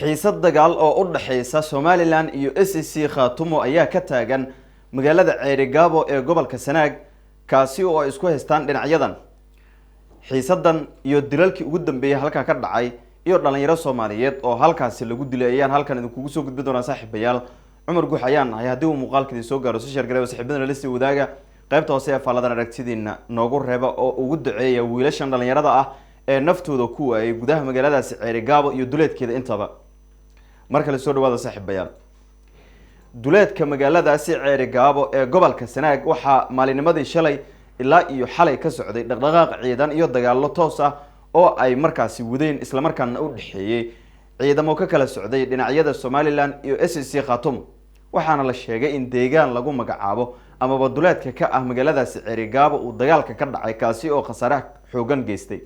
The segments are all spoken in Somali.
Xiisad dagaal oo u dhaxaysa Somaliland iyo SSC Khaatumo ayaa ka taagan magaalada Ceerigaabo ee gobolka Sanaag, kaasi oo ay isku haystaan dhinacyadan. Xiisadan iyo dilalkii ugu dambeeyay halkaa ka dhacay iyo dhalinyaro Soomaaliyeed oo halkaasi lagu dilay ayaan halkan idinkugu soo gudbi doonaa. Saaxiibayaal, Cumar Guux ayaan nahay. Haddii uu muuqaalka idin soo gaaro, si share gareeba, saaxiibadana la sii wadaaga. Qaybta hoose ee faalladan aragtidiina noogu reeba oo ugu duceeya wiilashan dhalinyarada ah ee naftooda ku waayay gudaha magaaladaasi Ceerigaabo iyo duleedkeeda intaba. Mar kale soo dhawaada, saaxiibayaal. Duleedka magaaladaasi Ceerigaabo ee gobolka Sanaag waxaa maalinimadii shalay ilaa iyo xalay ka socday dhaqdhaqaaq ciidan iyo dagaallo toos ah oo ay markaasi wadeen, islamarkaana u dhexeeyey ciidamo ka kala socday dhinacyada Somaliland iyo SSC Khaatumo. Waxaana la sheegay in deegaan lagu magacaabo amaba duleedka ka ah magaaladaasi Ceerigaabo uu dagaalka ka dhacay, kaasi oo khasaare xoogan geystay.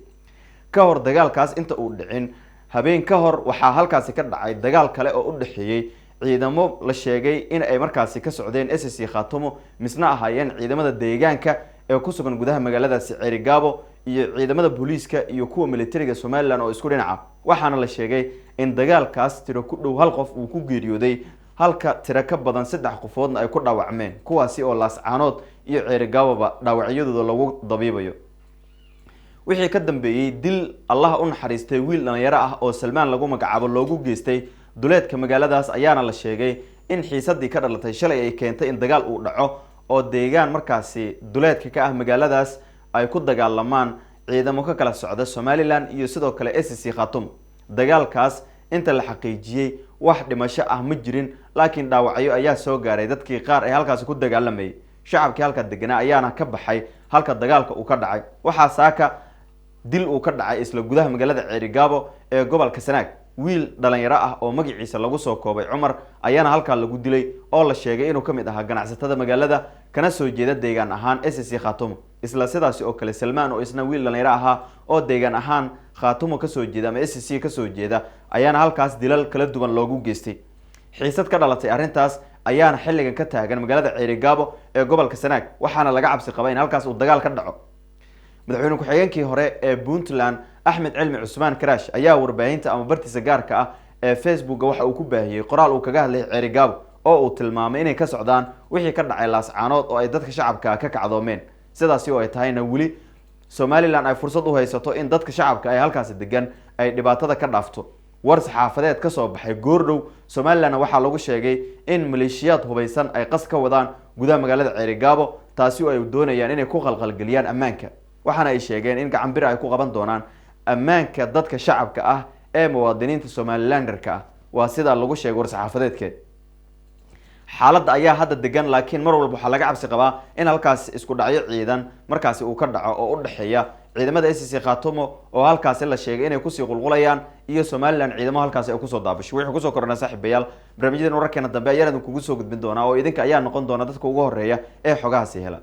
Ka hor dagaalkaas inta uu dhicin, habeen ka hor waxaa halkaasi ka dhacay dagaal kale oo u dhexeeyey ciidamo la sheegay in ay markaasi ka socdeen SSC Khaatumo, misna ahaayeen ciidamada deegaanka ee ku sugan gudaha magaaladaasi Ceerigaabo, iyo ciidamada booliiska iyo kuwa militariga Somaliland oo isku dhinaca. Waxaana la sheegay in dagaalkaas tiro ku dhow hal qof uu ku geeriyooday, halka tiro ka badan 3 qofoodna ay ku dhaawacmeen, kuwaasi oo Laascaanood iyo Ceerigaaboba dhaawacyadooda lagu dabiibayo. Wixii ka dambeeyey dil Allah u naxariistay wiil dhalinyaro ah oo Salmaan lagu magacaabo loogu geystay duleedka magaaladaas, ayaana la sheegay in xiisadii ka dhalatay shalay ay keentay in dagaal uu dhaco oo deegaan markaasi duleedka ka ah magaaladaas ay ku dagaalamaan ciidamo ka kala socda Somaliland iyo sidoo kale SSC Khaatumo. Dagaalkaas inta la xaqiijiyey wax dhimasho ah ma jirin, laakiin dhaawacyo ayaa soo gaaray dadkii qaar ee halkaasi ku dagaalamayay. Shacabkii halka deganaa ayaana ka baxay halka dagaalka uu ka dhacay. Waxaa saaka dil uu ka dhacay isla gudaha magaalada Ceerigaabo ee gobolka Sanaag. Wiil dhalinyaro ah oo magaciisa lagu soo koobay Cumar ayaana halkaa lagu dilay, oo la sheegay inuu kamid ahaa ganacsatada magaalada, kana soo jeeda deegaan ahaan SSC Khaatumo. Isla sidaasi oo kale Salmaan oo isna wiil dhalinyaro ahaa oo deegaan ahaan Khaatumo kasoo jeeda ama SSC kasoo jeeda ayaana halkaas dilal kala duwan loogu geystay. Xiisad ka dhalatay arrintaas ayaana xilligan ka taagan magaalada Ceerigaabo ee gobolka Sanaag, waxaana laga cabsi qaba in halkaas uu dagaal ka dhaco. Madaxweyne ku-xigeenkii hore ee Puntland Axmed Cilmi Cusmaan Karaash ayaa warbaahinta ama bartiisa gaarka ah ee Facebooka waxa uu ku baahiyey qoraal uu kaga hadlay Ceerigaabo, oo uu tilmaamay inay ka socdaan wixii ka dhacay Laascaanood oo ay dadka shacabka ka kacdoomeen. Sidaasi oo ay tahayna weli Somaliland ay fursad u haysato in dadka shacabka ay halkaasi degan ay dhibaatada ka dhaafto. War saxaafadeed kasoo baxay goordhow Somalilandna waxaa lagu sheegay in maleeshiyaad hubaysan ay qas ka wadaan gudaha magaalada Ceerigaabo, taasi oo ay doonayaan inay ku qalqalgeliyaan ammaanka. Waxaana ay sheegeen in gacan bir ay ku qaban doonaan ammaanka dadka shacabka ah ee muwaadiniinta Somalilanderka ah, waa sidaa lagu sheegay war-saxaafadeedkeed. Xaaladda ayaa hadda degan, laakiin mar walba waxaa laga cabsi qabaa in halkaas isku dhacyo ciidan markaasi uu ka dhaco oo u dhexeeya ciidamada SSC Khaatumo oo halkaasi la sheegay inay kusii qulqulayaan iyo Somaliland ciidamo halkaasi ay kusoo daabasho. Wixii kusoo kordhanaa, saaxiibayaal, barnaamijyadan wararkeena dambe ayaan idinkugu soo gudbin doonaa, oo idinka ayaa noqon doona dadka ugu horeeya ee xogahaasi hela.